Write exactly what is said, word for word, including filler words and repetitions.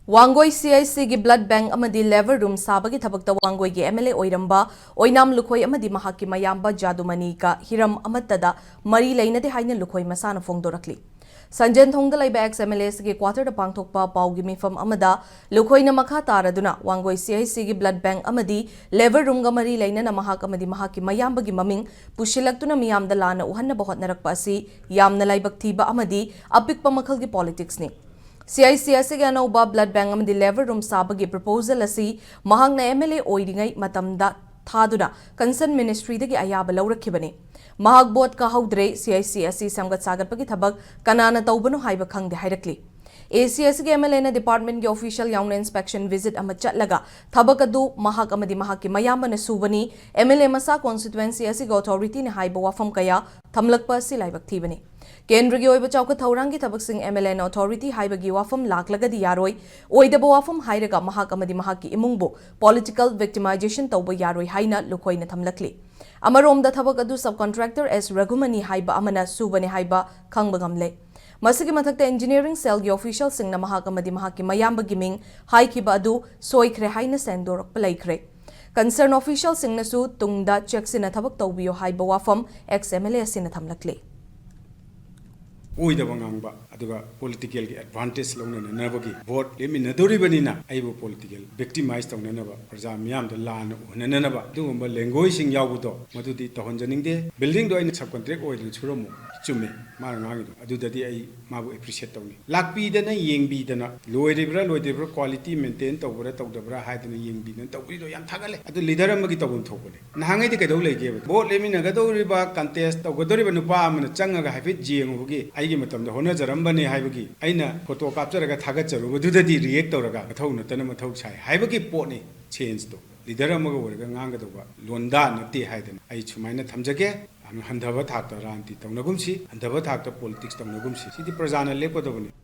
Wangoi C I C ꯒꯤ blood bank ꯑꯃꯗꯤ labour room ꯁꯥꯕꯒꯤ ꯊꯕꯛꯇ ꯋꯥꯡꯒꯣꯏꯒꯤ M L A ꯑꯣꯏꯔꯝꯕ ꯑꯣꯏꯅꯥꯝ ꯂꯨꯈꯣꯏ ꯑꯃꯗꯤ ꯃꯍꯥꯛꯀꯤ ꯃꯌꯥꯝꯕ ꯖꯥꯗꯨꯃꯅꯤꯒ ꯍꯤꯔꯝ ꯑꯃꯠꯇꯗ ꯃꯔꯤ ꯂꯩꯅꯗꯦ ꯍꯥꯏꯅ ꯂꯨꯈꯣꯏ ꯃꯁꯥꯅ ꯐꯣꯡꯗꯣꯔꯛꯂꯤ꯫ ꯁꯟꯖꯦꯟꯊꯣꯡꯗ ꯂꯩꯕ ex M L A ꯑꯁꯤꯒꯤ quarter ꯗ ꯄꯥꯡꯊꯣꯛꯄ ꯄꯥꯎꯒꯤ ꯃꯤꯐꯝ ꯑꯃꯗ ꯂꯨꯈꯣꯏꯅ ꯃꯈꯥ ꯇꯥꯔꯗꯨꯅ ꯋꯥꯡꯒꯣꯏ C I C ꯒꯤ blood bank ꯑꯃꯗꯤ labour room ꯒ ꯃꯔꯤ ꯂꯩꯅꯅ ꯃꯍꯥꯛ ꯑꯃꯗꯤ ꯃꯍꯥꯛꯀꯤ ꯃꯌꯥꯝꯕꯒꯤ ꯃꯃꯤꯡ ꯄꯨꯁꯤꯜꯂꯛꯇꯨꯅ ꯃꯤꯌꯥꯝꯗ ꯂꯥꯟꯅ ꯎꯍꯟꯅꯕ ꯍꯣꯠꯅꯔꯛꯄ ꯑꯁꯤ ꯌꯥꯝꯅ ꯂꯥꯏꯕꯛ ꯊꯤꯕ ꯑꯃꯗꯤ ꯑꯄꯤꯛꯄ ꯃꯈꯜꯒꯤ politics ꯅꯤ꯫ C I C ꯑꯁꯤꯒꯤ ꯑꯅꯧꯕ blood bank ꯑꯃꯗꯤ labour room ꯁꯥꯕꯒꯤ proposal ꯑꯁꯤ ꯃꯍꯥꯛꯅ M L A ꯑꯣꯏꯔꯤꯉꯩ ꯃꯇꯝꯗ ꯊꯥꯗꯨꯅ concern ministry ꯗꯒꯤ ꯑꯌꯥꯕ ꯂꯧꯔꯛꯈꯤꯕꯅꯤ꯫ ꯃꯍꯥꯛ vote ꯀꯥꯍꯧꯗ꯭ꯔꯦ꯫ C I C ꯑꯁꯤ ꯁꯦꯝꯒꯠ ꯁꯥꯒꯠꯄꯒꯤ ꯊꯕꯛ ꯀꯅꯥꯅ ꯇꯧꯕꯅꯣ ꯍꯥꯏꯕ ꯈꯪꯗꯦ ꯍꯥꯏꯔꯛꯂꯤ꯫ A C ꯑꯁꯤꯒꯤ M L A ꯅ department ꯀꯤ official ꯌꯥꯎꯅ inspection visit ꯑꯃ ꯆꯠꯂꯒ ꯊꯕꯛ ꯑꯗꯨ ꯃꯍꯥꯛ ꯑꯃꯗꯤ ꯃꯍꯥꯛꯀꯤ ꯃꯌꯥꯝꯕꯅ ꯁꯨꯕꯅꯤ, M L A ꯃꯁꯥ constituency ꯑꯁꯤꯒꯤ authority ꯅꯤ ꯍꯥꯏꯕ ꯋꯥꯐꯝ ꯀꯌꯥ ꯊꯝꯂꯛꯄ ꯑꯁꯤ ꯂꯥꯏꯕꯛ ꯊꯤꯕꯅꯤ꯫ ꯀꯦꯟꯗ꯭ꯔꯒꯤ ꯑꯣꯏꯕ ꯆꯥꯎꯈꯠ ꯊꯧꯔꯥꯡꯒꯤ ꯊꯕꯛꯁꯤꯡ M L A ꯅ authority ꯍꯥꯏꯕꯒꯤ ꯋꯥꯐꯝ ꯂꯥꯛꯂꯒꯗꯤ ꯌꯥꯔꯣꯏ, ꯑꯣꯏꯗꯕ ꯋꯥꯐꯝ ꯍꯥꯏꯔꯒ ꯃꯍꯥꯛ ꯑꯃꯗꯤ ꯃꯍꯥꯛꯀꯤ ꯏꯃꯨꯡꯕꯨ political victimization ꯇꯧꯕ ꯌꯥꯔꯣꯏ ꯍꯥꯏꯅ ꯂꯨꯈꯣꯏꯅ ꯊꯝꯂꯛꯂꯤ꯫ ꯑꯃꯔꯣꯝꯗ ꯊꯕꯛ ꯑꯗꯨ subcontractor S ꯔꯘꯨꯃꯅꯤ ꯍꯥꯏꯕ ꯑꯃꯅ ꯁꯨꯕꯅꯤ ꯍꯥꯏꯕ ꯈꯪꯕ ꯉꯝꯂꯦ꯫ ꯃꯁꯤꯒꯤ ꯃꯊꯛꯇ engineering cell ꯒꯤ official ꯁꯤꯡꯅ ꯃꯍꯥꯛ ꯑꯃꯗꯤ ꯃꯍꯥꯛꯀꯤ ꯃꯌꯥꯝꯕꯒꯤ ꯃꯤꯡ ꯍꯥꯏꯈꯤꯕ ꯑꯗꯨ ꯁꯣꯏꯈ꯭ꯔꯦ ꯍꯥꯏꯅ ꯁꯦꯡꯗꯣꯔꯛꯄ ꯂꯩꯈ꯭ꯔꯦ꯫ Concern official ꯁꯤꯡꯅꯁꯨ ꯇꯨꯡꯗ ꯆꯦꯛꯁꯤꯟꯅ ꯊꯕꯛ ꯇꯧꯕꯤꯌꯨ ꯍꯥꯏꯕ ꯋꯥꯐꯝ ex M L A ꯑꯁꯤꯅ ꯊꯝꯂꯛꯂꯤ꯫ ꯑꯣꯏꯗꯕ ꯉꯥꯡꯕ, ꯑꯗꯨꯒ political ꯒꯤ advantage ꯂꯧꯅꯅꯅꯕꯒꯤ vote ꯂꯦꯞꯃꯤꯟꯅꯗꯧꯔꯤꯕꯅꯤꯅ ꯑꯩꯕꯨ political victimize ꯇꯧꯅꯅꯕ, ꯄ꯭ꯔꯖꯥ ꯃꯤꯌꯥꯝꯗ ꯂꯥꯟꯅ ꯎꯍꯟꯅꯅꯕ ꯑꯗꯨꯒꯨꯝꯕ language ꯁꯤꯡ ꯌꯥꯎꯕꯗꯣ ꯃꯗꯨꯗꯤ ꯇꯧꯍꯟꯖꯅꯤꯡꯗꯦ꯫ Building ꯗꯣ ꯑꯩꯅ subcontract ꯑꯣꯏꯗꯅ ꯁꯨꯔꯝꯃꯣ, ꯆꯨꯝꯃꯦ ꯃꯥꯅ ꯉꯥꯡꯉꯤꯗꯣ, ꯑꯗꯨꯗꯗꯤ ꯑꯩ ꯃꯥꯕꯨ appreciate ꯇꯧꯅꯤ꯫ ꯂꯥꯛꯄꯤꯗꯅ ꯌꯦꯡꯕꯤꯗꯅ ꯂꯣꯏꯔꯤꯕ꯭ꯔꯥ ꯂꯣꯏꯗ꯭ꯔꯤꯕ꯭ꯔꯥ, quality maintain ꯇꯧꯕ꯭ꯔꯥ ꯇꯧꯗꯕ꯭ꯔꯥ ꯍꯥꯏꯗꯅ ꯌꯦꯡꯕꯤꯗꯅ ꯇꯧꯕꯤꯗꯣ ꯌꯥꯝ ꯊꯥꯒꯠꯂꯦ꯫ ꯑꯗꯨ leader ꯑꯃꯒꯤ ꯇꯧꯐꯝ ꯊꯣꯛꯄꯅꯦ꯫ ꯅꯍꯥꯟꯉꯩꯗꯤ ꯀꯩꯗꯧ ꯂꯩꯒꯦꯕ? Vote ꯂꯦꯞꯃꯤꯟꯅꯒꯗꯧꯔꯤꯕ, contest ꯇꯧꯒꯗꯧꯔꯤꯕ ꯅꯨꯄꯥ ꯑꯃꯅ ꯆꯪꯉꯒ ꯍꯥꯏꯐꯦꯠ ꯌꯦꯡꯉꯨꯕꯒꯤ ꯑꯩꯒꯤ ꯃꯇꯝꯗ ꯍꯣꯠꯅꯖꯔꯝꯕꯅꯦ ꯍꯥꯏꯕꯒꯤ ꯑꯩꯅ photo ꯀꯥꯞꯆꯔꯒ ꯊꯥꯒꯠꯆꯔꯨꯕꯗꯨꯗꯗꯤ react ꯇꯧꯔꯒ ꯃꯊꯧ ꯅꯠꯇꯅ ꯃꯊꯧ ꯁꯥꯏ ꯍꯥꯏꯕꯒꯤ ꯄꯣꯠꯅꯤ change ꯇꯣ꯫ Leader ꯑꯃꯒ ꯑꯣꯏꯔꯒ ꯉꯥꯡꯒꯗꯧꯕ ꯂꯣꯟꯗꯥ ꯅꯠꯇꯦ ꯍꯥꯏꯗꯅ ꯑꯩ ꯁꯨꯃꯥꯏꯅ ꯊꯝꯖꯒꯦ꯫ ꯍꯟꯊꯕ ꯊꯥꯛꯇ ꯔꯥꯖꯅꯤꯇꯤ ꯇꯧꯅꯒꯨꯝꯁꯤ, ꯍꯟꯊꯕ ꯊꯥꯛꯇ politics ꯇꯧꯅꯒꯨꯝꯁꯤ꯫ ꯁꯤꯗꯤ ꯄ꯭ꯔꯖꯥꯅ ꯂꯦꯞꯀꯗꯕꯅꯤ꯫